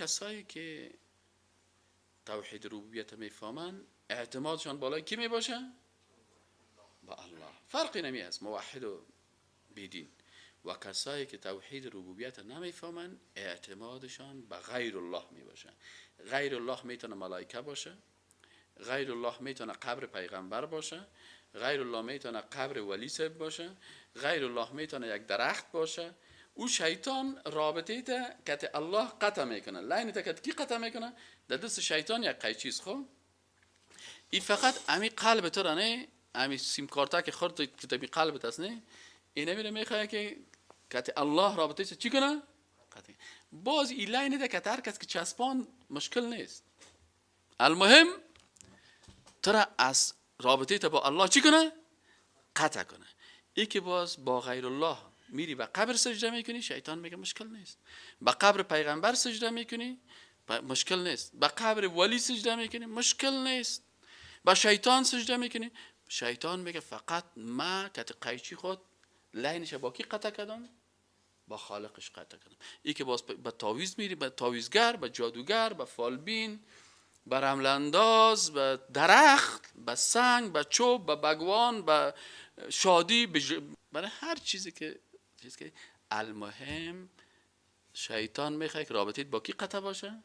کسایی که توحید ربوبیت میفهمن اعتمادشان بالای کی میباشه؟ با الله. فرقی نمی است موحد و بیدین. و کسایی که توحید ربوبیت نمیفهمن اعتمادشان به غیر الله میباشه. غیر الله میتونه ملائکه باشه، غیر الله میتونه قبر پیغمبر باشه، غیر الله میتونه قبر ولی صاحب باشه، غیر الله میتونه یک درخت باشه. او شیطان رابطه تا که الله قطع میکنه، line تا که کی قطع میکنه؟ در دست شیطان یک قیچیز. خب این فقط امی قلب تو را نه، امی سیم کارت که خورد که تبی قلبت است نه، اینه میره میخواد که کت الله رابطه چی کنه؟ قطع. باز این line ده که هر کس که چسبان مشکل نیست، المهم تو را از رابطه تا با الله چی کنه؟ قطع کنه. ای که باز با غیر الله میری به قبر سجده میکنی، شیطان میگه مشکل نیست. به قبر پیغمبر سجده میکنی، مشکل نیست. به قبر ولی سجده میکنی، مشکل نیست. به شیطان سجده میکنی، شیطان میگه فقط ما کت قیچی خود line ش با کی قطع کردم؟ با خالقش قطع کردم. ای که باز به تعویذ میری، به تعویذگر، به جادوگر، به فالبین، به رملنداز، به درخت، به سنگ، به چوب، به بگوان، به شادی، برای هر چیزی که چیز که المهم شیطان میخواد که رابطیت با کی قطع باشه؟